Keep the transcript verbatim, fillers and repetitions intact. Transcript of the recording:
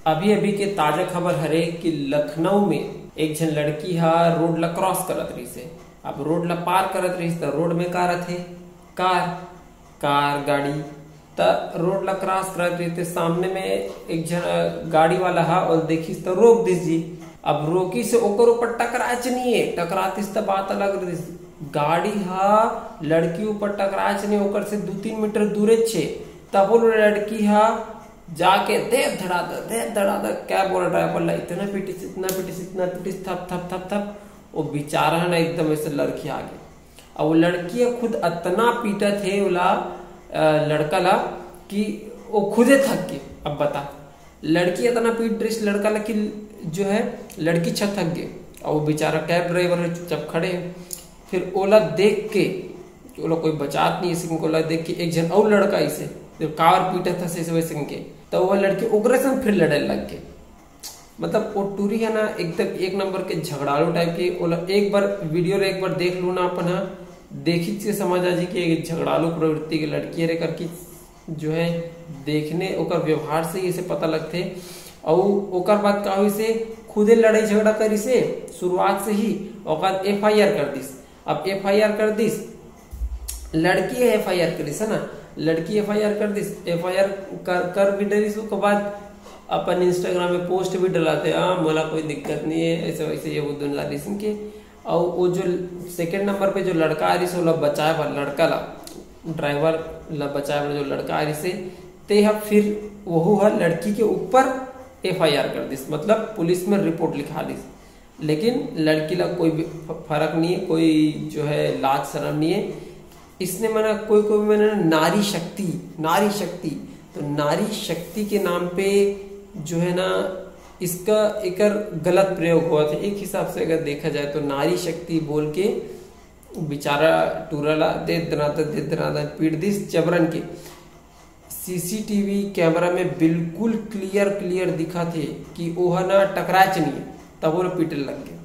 अभी अभी के ताजा खबर हरे कि लखनऊ में एक झन लड़की ह रोड ला क्रॉस करत रहिस हे। अब रोड ला पार करत रहिस त रोड में का रथे? कार। कार, गाड़ी। त रोड ला क्रॉस करत रहिस त सामने में एक झन गाड़ी वाला ह अउ देखिस त रोक दिस जी। अब रोकिस हे, ओकर ऊपर टकराच नहीं हे, टकरातिस त बात अलग रहिस। गाड़ी ह लड़की ऊपर टकराच नहीं, ओकर से दू तीन मीटर दूरे छे। तब वो लड़की ह जाके दे धड़ाधड़, दे धड़ाधड़, क्या बोल, ड्राइवर ला इतना पीटिस, इतना पीटिस, इतना पीटिस, थप थप थप थप। वो बेचारा है ना, एकदम ऐसे लड़की आगे। अब वो लड़की है खुद अतना पीटत हे ओला, अ, लड़का ला, कि वो खुदे थक गे। अब बता, लड़की अतना पीट रहिस लड़का ला कि जो है, लड़की छत थक गे। अब वो बेचारा कैब ड्राइवर है, चुपचाप खड़े हे। फिर ओला देख के, ओला कोई बचात नहीं, ऐसे ओला देख के एक झन अउ लड़का ऐसे जो कार पीटत हे, ऐसे वैसे के, तो वो लड़की ओकरे संग फिर लड़े लग गे। मतलब वो टूरी है ना, एकदम एक नंबर के झगड़ालू टाइप के। ओला एक बार वीडियो ला एक बार देख लू ना अपन, हाँ, देखी से समझ आ जी कि एक झगड़ालू प्रवृत्ति के लड़की हरे करके जो है, देखने ओकर व्यवहार से ही इसे पता लगथे। अउ ओकर बाद का होइस हे, खुदे लड़ाई झगड़ा करिस हे शुरुआत से ही, ओकर एफ आई आर कर दिस। अब एफ आई आर कर दिस, लड़की एफ आई आर करिस, है ना, लड़की एफ आई आर कर दिस, एफ आई आर कर, कर भी डरिस। ओकर बाद अपन इंस्टाग्राम में पोस्ट भी डलाथे, हाँ, मोला कोई दिक्कत नहीं है, ऐसे वैसे ये वो दुनिया रिसन के। और वो जो सेकंड नंबर पे जो लड़का आ रही, ओला बचाए बर, लड़का ला, ड्राइवर ला बचाए बर जो लड़का आ रही से, ते ह फिर वहू ह लड़की के ऊपर एफ आई आर कर दिस, मतलब पुलिस में रिपोर्ट लिखा दिस। लेकिन लड़की ला कोई भी फ-, फर्क नहीं है, कोई जो है लाज शर्म नहीं है। इसने मना कोई, कोई मैंने नारी शक्ति, नारी शक्ति, तो नारी शक्ति के नाम पे जो है ना, इसका एकर गलत प्रयोग होवत हे। एक हिसाब से अगर देखा जाए तो नारी शक्ति बोल के बेचारा टूरा ला दे दनादन, दे दनादन पीट दिस जबरन के। सी सी टी वी कैमरा में बिल्कुल क्लियर, क्लियर दिखत हे कि ओह ना टकराच नहीं, तब ओला पीटे लग गे।